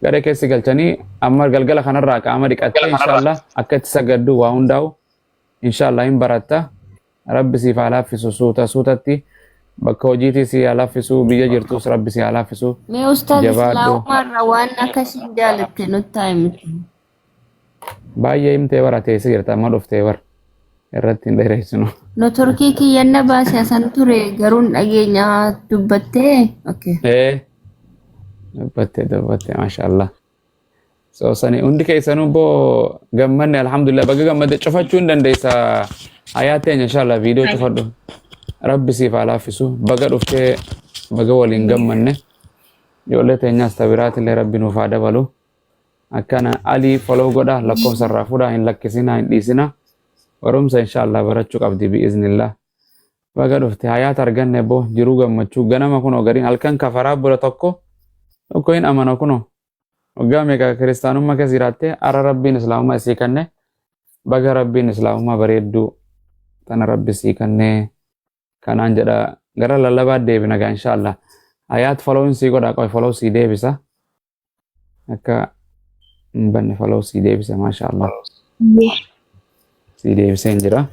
garee keessi galchanii amma galgala kanarraa qaama dhiqattee inshallah akka itti sagaddu waa hundaa'u inshallah hin baratta. Rabbi siif haa laaffisu suuta suutatti bakka hojiitii si haa laaffisu biyya jirtus Rabbi si haa laaffisu. Mee ustaaz Jabaadhu. Islaamummaarraa waan akkasiin jaalatte nutti haa himtu. Baay'ee himtee bara teessee jirta amma dhuftee bara irratti hin dheereessinu. No Turkii kiyyanna baase asan ture garuu hin dhageenya dubbattee. Okay. Ee dubbatte dubbatte maashaallah. So sani hundi keessanuu boo gammanne alhamdulillah baga gammadde cufachuu hin dandeessa hayaa teenya inshallah viidiyoo cufadhu. Rabbi siif haa laaffisu baga dhuftee baga waliin gammanne ijoollee teenyaas tabiraatillee rabbi nuuf haa dabalu. Akkana Alii follow godha lakkoofsa irraa fuudha hin lakkisinaa hin dhiisinaa barumsa inshallah barachuu qabdi bi'iznillah. Baga dhufte hayaata arganne boo jiruu gammachuu ganama kunoo gariin halkan kafaraa bula tokko tokko hin amana kunoo waggaa meeqa kiristaanummaa keessa jiraatte ara rabbiin islaamummaa isii kanne baga rabbiin islaamummaa bareedduu tana rabbi sii kanne kanaan jedha gara lallabaa deebina gaa inshallah hayaat followin sii godha qoy follow sii deebisa akka hin banne follow sii deebisa maasha Allah sii deebiseen jira.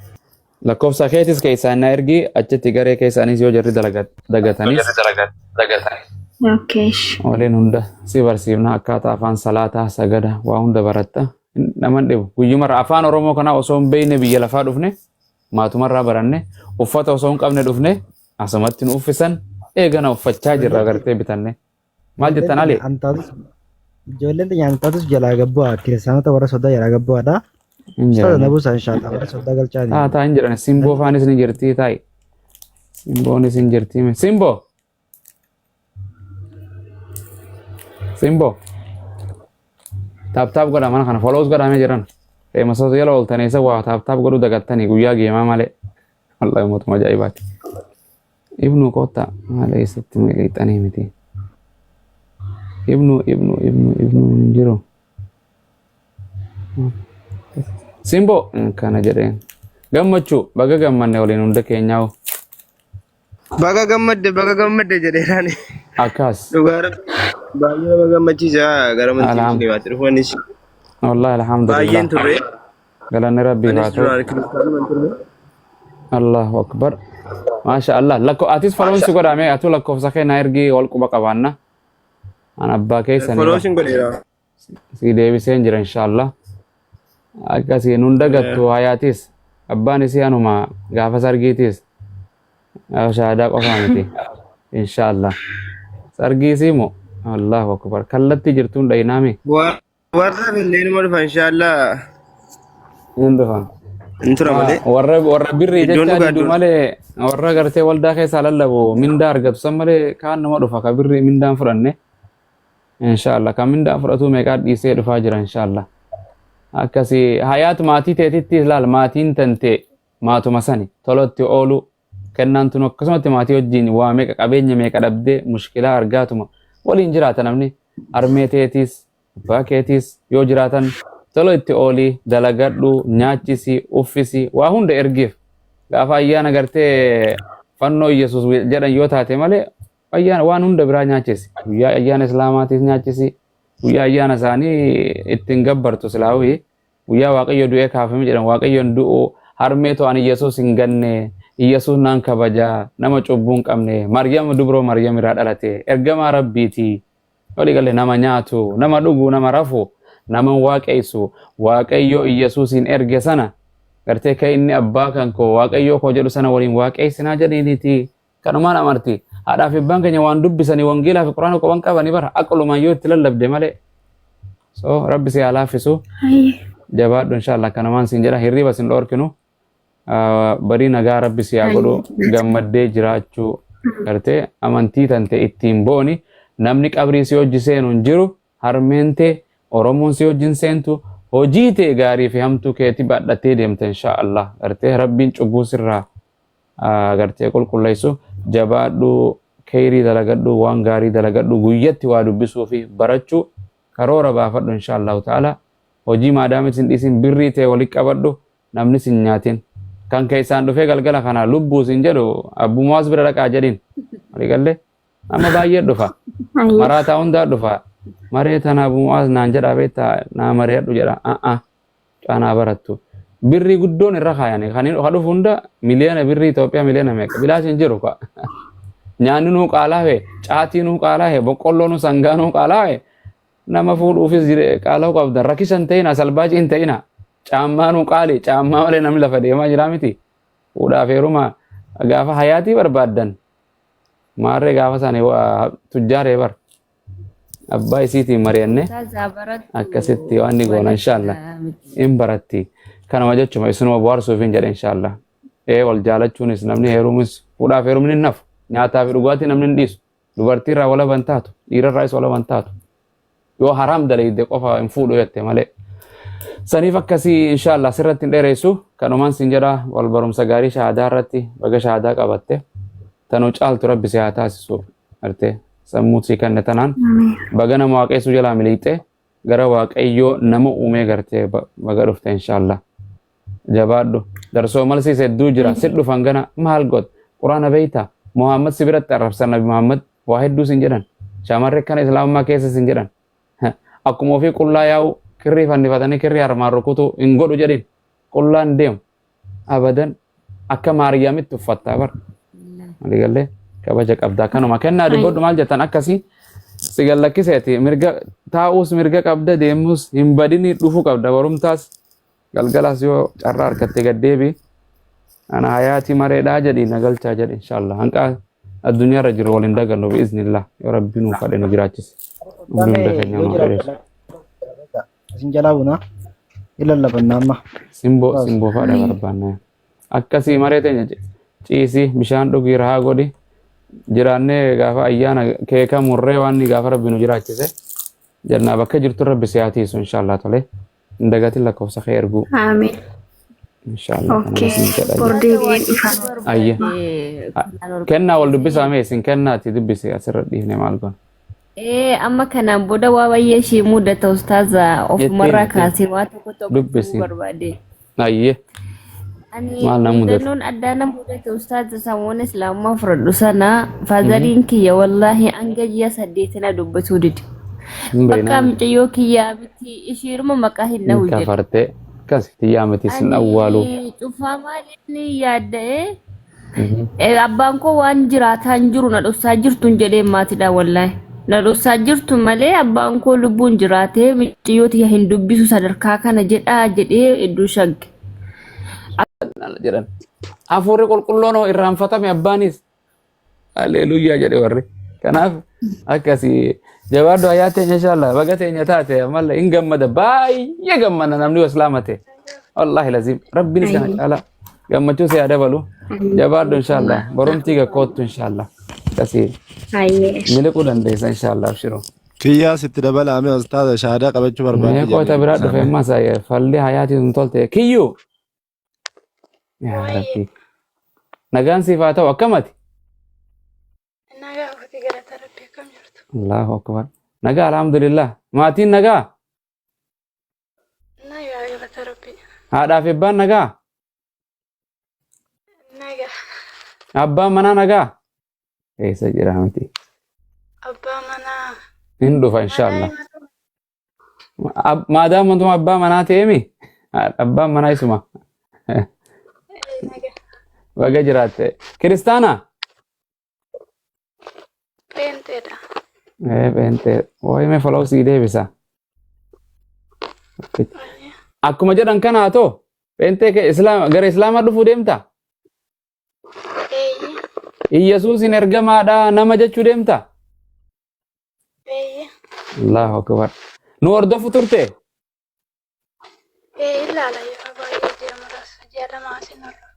Lakkoofsa keetis keessaan na ergi achitti garee keessaanis yoo jarri dagatanis Okay. waliin hunda si barsiifna akkaataa afaan salaataa sagada waa hunda baratta naman dhibu guyyumarra afaan oromoo kanaa osoo hin beekne biyya lafaa dhufne maatumarraa baranne uffata osoo hin qabne dhufne asumatti nu uffisan eegana uffachaa jirra gartee bitanne maal jettan Ali? Ijoolleen teenya antaatus jalaa gabbu'aa kiristaanota warra soddaa jalaa gabbu'aadha. Hin Ustaaza jiran. na buusaa inshallah warra soddaa galchaani. Taa taa hin jiran simboo faanis ni jirti taa'i. Simboonis hin jirti. Simboo. Simboo. Tap tap godha mana kana follows godhamee jiran. Feemasoota jala ooltanii isa waa tap tap godhuu dagattanii guyyaa geemaa malee. Wallahi mootummaa ajaa'ibaati. Ibnu kotta maal eessatti miliixanii miti. Ibnu ibnu ibnu ibnu hin jiru. Simboo kana jedheen. Gammachuu baga gammanne waliin hunda keenyaa. Baga gammadde baga gammadde jedheeraani. Akkas. Dhugaa rabbi baay'ee nama gammachiisa gara amantii Alham. musliimaatti dhufanis. Wallahi alhamdulillah. Baay'een turre. Galanni rabbii haa Anis ta'u. duraan kiristaanuma turre. Allahu akbar. Maasha Allah. Lakko atis follow si godhame atu lakkoofsa kee na ergi wal quba qabaanna. An abbaa keessanii Follow sin godheera. si deebiseen jira inshallah. Akkasii nun dagattu hayaatis. Abbaan isii anuma gaafa sargiitis. Shahaadaa qofaa miti. Inshallah. Sargii isii moo? Allahu akbar. Kallattii jirtuun dhayinaami. Warra illee numa dhufa inshallah. Hin dhufan. Hin tura malee. Warra warra birrii Iddoon jecha dhugaa didu iddoon. malee warra gartee waldaa keessaa lallabu mindaa argatu san malee kaan nama dhufa ka birrii mindaan fudhanne inshallah kan mindaa fudhatu meeqaa dhiisee dhufaa jira inshallah akkasii hayaat maatii teetitti ilaal maatiin tante maatuma sani tolotti oolu kennaan tun akkasumatti maatii wajjin waa meeqa qabeenya meeqa dhabdee mushkilaa argaatuma waliin jiraata namni armee teetiis abbaa keetiis yoo jiraatan tolo itti oolii dalagadhu nyaachisi uffisi waa hunda ergiif gaafa ayyaana gartee fannoo Yesuus jedhan yoo taate malee ayyaana waan hunda biraa nyaachisi guyyaa ayyaana islaamaatiis nyaachisi guyyaa ayyaana isaanii ittiin gabbartu silaawii guyyaa waaqayyo du'ee kaafame jedhan waaqayyoon du'u harmee to'an Yesuus hin ganne Yesuus naan kabajaa nama cubbuu hin qabne Maryam dubroo Maryam irraa dhalate ergamaa rabbiiti walii galee nama nyaatu nama dhugu nama rafu nama waaqessu waaqayyo Yesuusin erge sana gartee kan inni abbaa kan koo waaqayyo koo jedhu sana waliin waaqessinaa jedhiniiti kanumaan amarti haadhaa fi abbaan keenya waan dubbisanii wangeelaa fi quraana qoban qabanii bara aqlumaan yoo itti lallabde malee so rabbi si haa laaffisu Hayyee. jabaadhu inshallah kanumaan siin jedha hirriba sin dhorkinu barii nagaa rabbi si haa godhu gammaddee jiraachuu gartee amantii tante ittiin booni namni qabrii si hojii seenu hin jiru harmeen tee oromoon si wajjin seentu hojii tee gaarii fi hamtuu keetii baadhattee deemta insha Allah gartee rabbiin cubbuu sirraa gartee qulqulleessu jabaadhu kheyrii dalagadhu waan gaarii dalagadhu guyyatti waa dubbisuu fi barachuu karoora baafadhu insha Allahu ta'ala hojii maadaamit hin dhiisin birrii tee walitti qabadhu Namni sin nyaatin. Kan keessaan dhufee galgala kana lubbuu sin jedhu abbumaas bira dhaqaa jedhin. Waliigallee nama baay'ee dhufa. Ayyee. Maraataa hundaa dhufa. Maree tana abumaas naan jedhaa beektaa naa mari'adhu jedha. A'a caanaa barattu. Birrii guddoon irra kaayani. Kan inni dhufu hunda miliyoona birrii Itoophiyaa miliyoona meeqa. Bilaash hin jiru ka. Nyaanni nuu qaalaawe, caatii nuu qaalaawe, boqqolloo nuu sangaa nuu qaalaawe. Nama fuudhuufis qaala'uu qabda. Rakisa hin ta'ina, salbaajii hin ta'ina. Caammaa nuu qaali, caammaa malee namni lafa deemaa jira miti. Fuudhaaf heeruma gaafa hayaatii barbaaddan. Maarree gaafa sana waa tujjaaree bar. Abbaa isiitiin mari'annee Ustaazaa barattu akkasitti waan ni goona inshallah. miti. In baratti. Kanuma jechuma isinuma bohaarsuuf hin jedhe inshallah. Ee wal jaalachuunis namni heerumus fuudhaaf heerumni hin nafu. Nyaataa fi dhugaatii namni hin dhiisu. Dubartii irraa walaba hin taatu. Dhiira irraas walaba hin taatu. Yoo haraam dalayde qofa hin fuudhu jette malee. Saniif akkasii inshallah sirratti hin dheeressu. Kanumaan sin jedha wal barumsa gaarii shahaadaa irratti baga shahaadaa qabatte. Tanuu caaltu rabbi si haa taasisu. Artee sammuu sii kenne tanaan baga nama waaqeessuu jalaa miliixee gara waaqayyoo nama uumee gartee baga dhufte inshallah. Jabaadhu. Darsoo malsiis hedduu jira. Si dhufan gana maal goot? Quraana beeyta? Muhammad si biratti arrabsan Nabi Muhammad waa hedduu sin jedhan. Shamarri akkana islaamummaa keessa sin jedhan. Akkuma ofii qullaa yaa'u kirrii fannifatanii kirrii harmaan rukutu hin godhu jedhin. Qullaan deemu. Abadan akka Maariyaamitti uffattaa bar. Waliigallee kabaja qabda. Akkanuma kennaa dubbadhu maal jettan akkasii si gallakkiseeti mirga taa'uus mirga qabda deemuus hin badini dhufuu qabda barumtaas galgalaas yoo carraa argatte gad deebi. Ana hayaatii mareedhaa jedhi na galchaa jedhi inshallah. Hanqa addunyaarra jiru waliin dagannu bi'iznillah yoo rabbi nuuf fadhe nu jiraachise. Umrii hunda keenya Yoo nu dheeressa. jiraatan isin jalaa bunaa hin lallabanna amma. Simboo simboo fadha barbaanna. Akkasii maree teenya ciisii bishaan dhugii rahaa godhi jiraannee gaafa ayyaana keeka murree waan ni gaafa rabbi nu jiraachise jennaa bakka jirtu rabbi si haa tiisu inshallah tole. Hin dagatin lakkoofsa kee erguu. Amiin. Inshallah kanuma Okay. siin jedha. Bor deebi'een dhufa. Ayye. Kennaa wal dubbisaa mee isin kennaati dubbisi asirra dhiifne maal goona. Ee amma kanaan booda waa baay'ee ishee mudata ustaaza ofumarraa Jetteen kaasee waa tokko tokko dubbisi. himuu barbaade. Ayye. Ani Maal na mudate? mudannoon addaa na mudate ustaaza samuun islaamummaa fudhadhu sana faazariin kiyya wallaahi hanga ji'a saddeetina dubbatuu dide. Hin Bakka beeknaa. mucayyoo kiyyaa miti ishiiruma maqaa hin Hin dhahu jedhe. kafartee. Akkas tiyyaa miti sin awwaaluu. Ani cufaa maaliin yaadda'ee abbaan koo waan jiraataa hin jiru na dhoksaa jirtu hin jedheen maatiidha wallaahi. Na dhoksaa jirtu malee abbaan koo lubbuun jiraatee mucayyoo tiyya hin dubbisu sadarkaa kana jedhaa jedhee hedduu shagge. Jedhan. Hafuurri qulqulluun hoo irraanfatame abbaanis. Haleluuyaa jedhe warri. Kanaaf akkasii jabaadhu hayyaa teenya inshallah baga teenya taate ammallee hin gammada baay'ee gammada namni islaama ta'e. Wallaahi laziim rabbiin kana caalaa gammachuu si haa dabalu. Jabaadhu inshallah borumtii gakkoottu inshallah. Akkasii Ayyee. miliquu dandeessa inshallah abshiru. Kiyyaa sitti dabalaame ustaaza shahaadaa qabachuu Mee barbaadde qoota jedhee biraa dhufe isaanii. ammas falli hayaatii sun tolte kiyyuu. Yaa Rabbi. Nagaan siif haa ta'u akkamati? Nagaa kooti galata rabbi akkam jirtu? Allahu akbar. Nagaa alhamdulillah. Maatiin nagaa? Nagaa galata rabbi. Haadhaa fi abbaan nagaa? Nagaa. Abbaan manaa nagaa? Eessa jira miti? Abbaa manaa. Hin dhufa Manaa inshallah. himatu. Maadaam wantuma abbaa manaa ta'eemi abbaan manaa isuma. Nagaa. Baga jiraatte. Kiristaana? Pheenxeedha. Ee pheenxee. Waa'ee mee follow sii deebisa. Akkuma jedhan kana haa ta'u pheenxee kee islaama gara islaamaa dhufuu deemta? Eeyyee. Iyyasuusin ergamaadha nama jechuu deemta? Eeyyee. Allahu akbar. Nu hordofu turte? Ee ilaala yeroo baay'ee ji'a muraasa ji'a lama asin hordofu.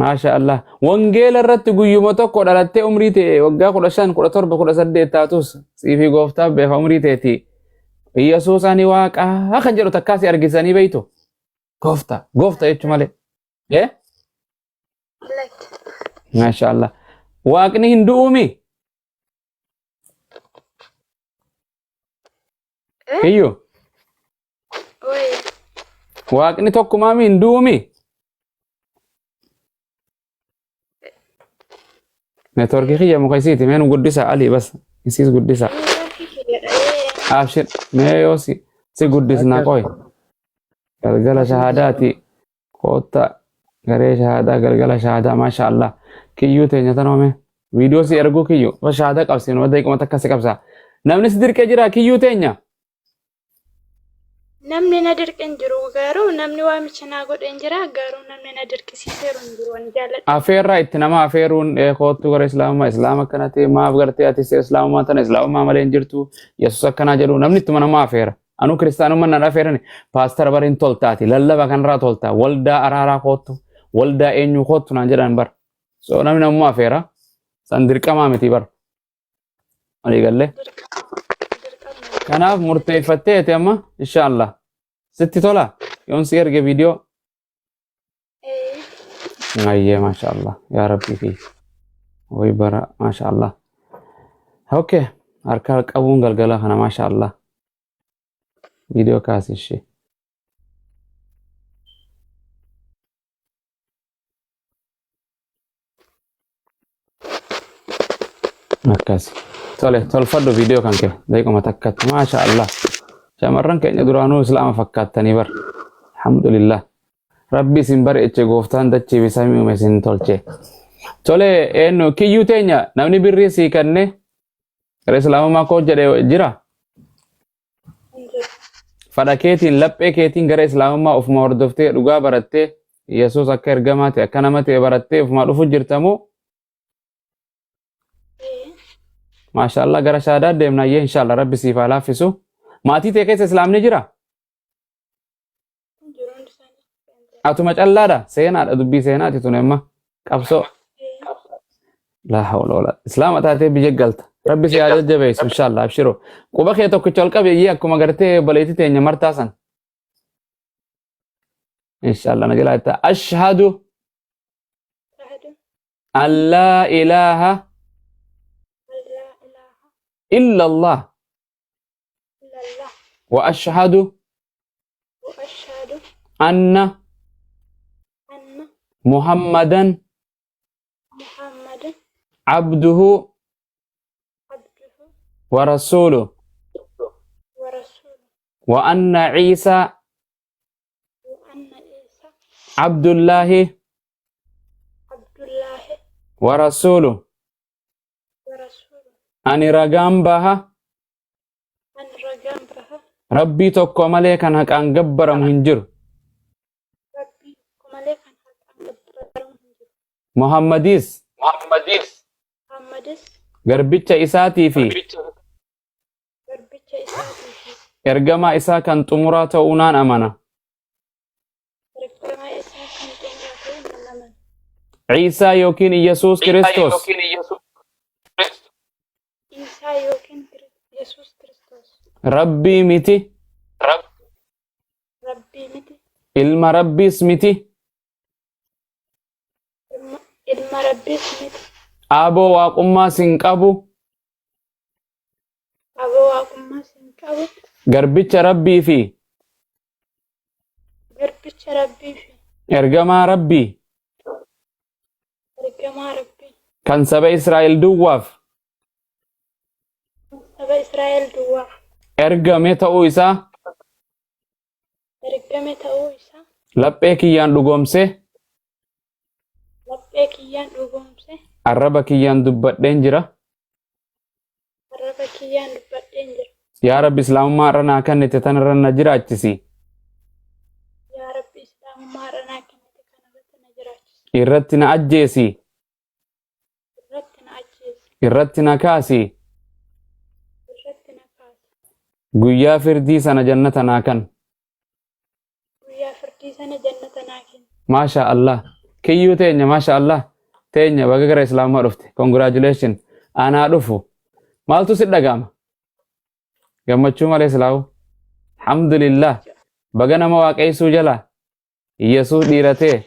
Maasha Allah. Wangeela irratti guyyuma tokko dhalattee umrii ta'e waggaa 15, 17, 18 taatus siifi gooftaaf beeka umrii teeti. Iyyasuus ani waaqaa kan jedhu takkaa si argisanii beeytu. Goofta, goofta jechuu malee. Eh? Lakki. Maasha Allah. Waaqni hin du'uumi? Eh? Kiyyuu. Wayii. Waaqni tokkumaami hin du'uumi? Neetworkii kiyya muka isiiti mee nu guddisa Ali bas isiis guddisa. Neetworkii kiyyadha. Ee. Abshir mee yoo si si guddisnaa qoy. Galgala shahaadaati kootta garee shahaadaa galgala shahaadaa maasha Allah. Kiyyuu teenya tanoome viidiyoo si erguu kiyyu ba shahaadaa qabsiinu wadda iquma takka si qabsa. Namni si dirqee jira kiyyuu teenya. Namni na dirqe hin jiru garuu namni waamicha naa godhe hin jira garuu namni na dirqisiiseeru hin jiru ani jaalladhe. Afeerraa itti nama afeeruun koottu gara islaamummaa islaama akkana ta'e maaf gartee ati islaamummaa tana islaamummaa malee hin jirtu yesus akkanaa jedhu namni ittuma nama afeera. Anuu kiristaanummaa nan afeerani paastara bara hin toltaati lallaba kanarraa tolta waldaa araaraa koottu waldaa eenyuu koottu naan jedhan bar. So namni namummaa afeera san dirqamaa miti bar. Walii gallee. Dirqama. Kanaaf murteeffatteeti amma inshaallah. Sitti tola yoon si erge viidiyoo. Ee. Ayyee maashaallah yaa rabbii fi wayi bara maashaallah. Okay harka qabuun galgala kana maashaallah. Viidiyoo kaasi ishee. Akkas. Tole, tolfadhu viidiyoo kan kee. Daqiiquma takkatti. Maasha Allah. Shamarran keenya duraanuu islaama fakkaattanii bar. Alhamdulillah. Rabbi isin bareeche gooftaan dachee fi samii uume isin tolche. Tole, eenyu kiyyuu teenya namni birrii sii kenne gara islaamummaa koo jedhe jira. Hin jiru. Fadha keetiin laphee keetiin gara islaamummaa ofuma hordoftee dhugaa barattee Yesuus akka ergamaa ta'e akka nama ta'e barattee ofuma dhufu jirta moo? Ee. Maashaallah gara shaadaa deemna ayyee inshaallah rabbi siif haa laaffisu. Maatii tee keessa islaamni jira? Hin jiru hundi isaanii. Atuma callaadha seenaadha dubbii seenaati tun amma qabsoo. Ee. Laa hawla wala islaama taatee biyya galta. Rabbi si haa jajjabeessu inshaallah abshiru. Quba kee tokkicha ol qabi iyyee akkuma gartee obboleettii teenya martaa san. Inshaallah na jalaa jettaa. Ashhadu Ashhadu an laa ilaaha an laa ilaaha illa Allah illallah wa ashhadu wa ashhadu anna anna Muhammadan Muhammadan abduhu abduhu wa rasuluhu wa rasuluhu wa anna Ciisaa wa anna Iisa Abdullaahi Abdullaahi wa rasuluhu. wa rasuluhu. Ani ragaan baha Ani ragaan baha Rabbii tokko malee kan haqaan gabbaramu hin jiru. Rabbii tokko malee kan haqaan gabbaramu hin jiru. Muhammadis Muhammadis garbicha isaatii fi garbicha isaatii fi ergamaa isaa kan xumuraa ta'uu naan amana. ergamaa isaa kan xumuraa ta'uu nan amana. Ciisaa yookiin Iyyasuus Kiristoos Iisaa yookiin Yesuus Kiristoos Rabbii miti, Rabbii miti, ilma Rabbiis miti, ilma Rabbiis miti, aaboo waaqummaas hin qabu, aboo waaqummaas hin qabu, garbicha Rabbii fi garbicha Rabbii fi ergamaa Rabbii ergamaa Rabbii kan saba Israa'el duwwaaf kan saba Israa'el duwwaaf ergame ta'uu isaa ergame ta'uu isaa laphee kiyyaan dhugoomsee laphee kiyyaan dhugoomse arraba kiyyaan dubbadheen jira. arraba kiyyaan dubbadheen jira. Yaa Rabbi Islaamummaa irra naa kennite tan irra na jiraachisi. Yaa Rabbi Islaamummaa irra naa kennite kana irratti na jiraachisi. Irratti na ajjeesi. Irratti na ajjeesi. Irratti na kaasi. Irratti na kaasi. Guyyaa firdii sana jannata naa kan. Guyyaa firdii sana jannata naa kenni. Maasha Allah. Kiyyuu teenya maasha Allah. Teenya baga gara Islaamummaa dhufte. Congratulations. Anaa dhufu. Maaltu si dhaga'ama? Gammachuu malee silaawu. Alhamdulillah. Baga nama waaqeessuu jala. Yesuus dhiiratee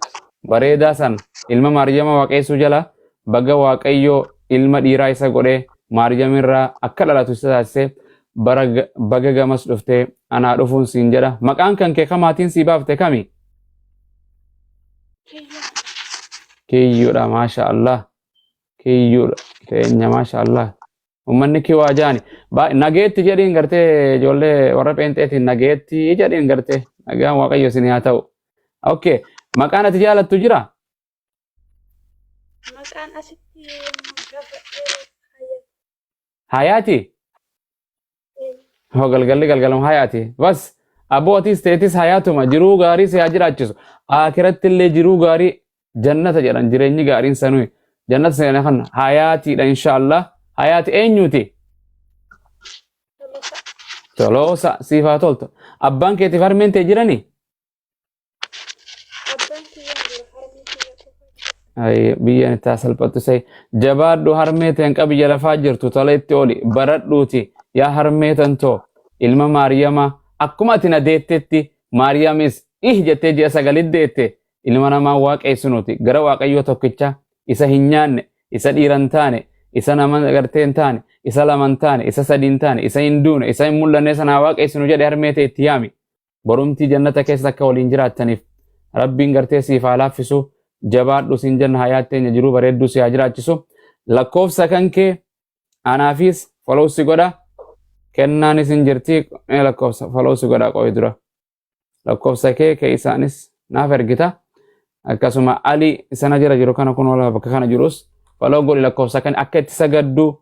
bareedaa san ilma Maariyaama waaqeessuu jala baga Waaqayyoo ilma dhiiraa isa godhee Maariyaam irraa akka dhalatu isa taasisee bara baga gamas dhuftee anaa dhufuun siin jedha. Maqaan kan kee kamaatiin sii baafte kami? Kiyyuu. Kiyyuudha maasha Allah. Kiyyuudha. Keenya maashaallah. Uummanni kiwaa jaani. Nageetti jedhiin gartee ijoollee warra pheenxeetiin nageetti jedhiin gartee nagaan Waaqayyo isin haa ta'u. Okay. Maqaan ati jaalattu jira? Maqaan asitti gaafadhee hayya. Hayaati? Hoo galgalli galgaluma hayaati. Bas abboo atis teetis hayaatuma jiruu gaarii si haa jiraachisu. Akiratti illee jiruu gaarii jannata jedhan jireenyi gaariin sanuu. Jannata seena kan hayaatiidha inshaallah. Hayaati eenyuti? Tolosa. Toloosa siif haa toltu. Abbaan keetiif harmeen tee jiranii? Abbaan kiyya hin jiru harmee kiyya qofa jira. Ay, biyyaan itti haa salphattu sai. Jabaadhu harmee teen qabi biyya lafaa jirtu tola itti ooli baradhuuti yaa harmee tantoo ilma Maariyamaa akkuma ati na deettetti Maariyaamis ih jettee ji'a sagalit deette ilma namaa waaqeessinuuti gara Waaqayyoo tokkicha isa hin nyaanne isa dhiira hin taane isa nama gartee hin taane isa lama hin taane isa sadi hin taane isa hin duune isa hin mul'anne sana haa waaqeessinu jedhe harmee tee itti yaami. Borumtii jannata keessa akka waliin jiraattaniif Rabbiin gartee siif haa laaffisu. Jabaadhu siin jenna, hayaat teenya jiruu bareedduu si haa jiraachisu. Lakkoofsa kan kee anaafis follow si godha, kennaanis hin jirti. Mee lakkoofsa follow si godha qo'i dura lakkoofsa kee keeysaanis naaf ergita. Akkasuma Ali isana jira jiru kana kun bakka kana jirus follow godhi. Lakkoofsa kan akka itti sagaddu,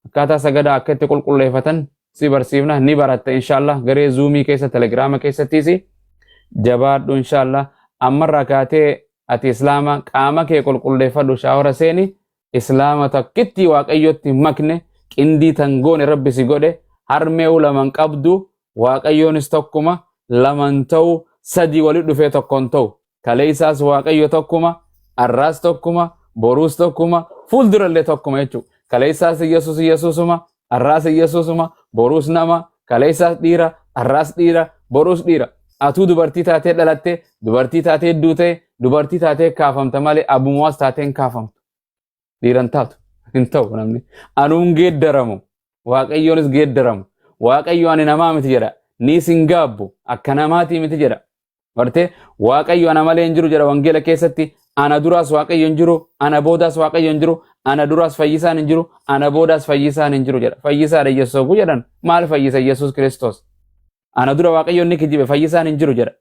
akkaataa sagadaa akka itti qulqulleeffatan si barsiifna, ni baratta inshaallah garee Zoomii keessa, Telegiraama keessattis. Jabaadhu inshaallah. Ammarraa kaatee ati islaama, qaama kee qulqulleeffadhu, shower seeni. Islaama takkitti Waaqayyotti hin makne, qindii tan goone Rabbi si godhe. Harmee laman qabdu, Waaqayyoonis tokkuma, laman ta'u, sadii walit dhufee tokkon ta'u. Kaleessaas Waaqayyo tokkuma, arraas tokkuma, boruus tokkuma, fuuldurallee tokkuma jechuudha. Kaleessaas Yesuus Yesuusuma, arraas Yesuusuma, boruus nama. Kaleessaas dhiira, arraas dhiira, boruus dhiira. Atuu dubartii taatee dhalatte, dubartii taatee duute, dubartii taatee kaafamta malee abumaas taatee hin kaafamtu. Dhiiran taatu hin ta'u namni. Anuun geeddaramu, Waaqayyoonis geeddaramu. Waaqayyo ani namaa miti jedha. Ni sin gaabbu, akka namaatii miti jedha. Bartee Waaqayyo ana malee hin jiru jedha wangeela keessatti. Ana duraas Waaqayyo hin jiru, ana boodaas Waaqayyo hin jiru, ana duraas fayyisaan hin jiru, ana boodaas fayyisaan hin jiru jedha. Fayyisaadha Yesuus oguu jedhan, maal fayyisa Yesuus Kiristoos? Ana dura Waaqayyo inni kijibe fayyisaan hin jiru jedha.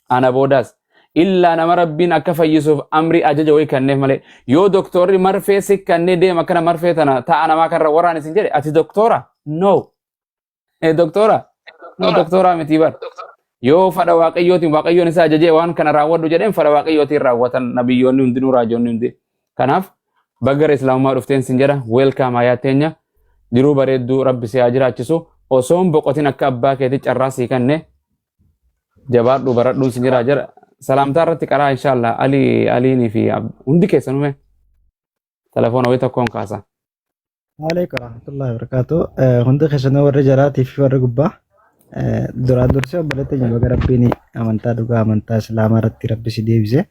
Ana boodaas. Illaa nama Rabbiin akka fayyisuuf amri ajaja wayii kenneef malee. Yoo doktorri marfee si kennee deema akkana marfee tana ta'a namaa kanarra waraan isin jedhe, ati doktora? No. Eh, doktora? No, doktora miti bar. Yoo fadha Waaqayyootiin Waaqayyoon isa ajajee waan kana raawwadhu jedheen, fadha Waaqayyootiin raawwatan nabiyyoonni hundinuu, raajoonni hundi. Kanaaf baga gara islaamummaa dhufteen sin jedha. Welcome hayaa teenya. Jiruu bareedduu Rabbi si haa jiraachisu. Osoon boqotin akka abbaa keetii carraa sii kenne, jabaadhu, baradhuun sin jira jira. Salaamtaa irratti qaraa inshaallah Ali Aliinii fi hundi keessanuu mee telefoona wayii tokkoon kaasa. Alaikum warahmatullahi wabarakatuh. Hundi keessanuu warra jalaatii fi warra gubbaa. Duraan dursee obboleetti keenya baga Rabbiin amantaa dhugaa, amantaa Islaamaa irratti Rabbi si deebise.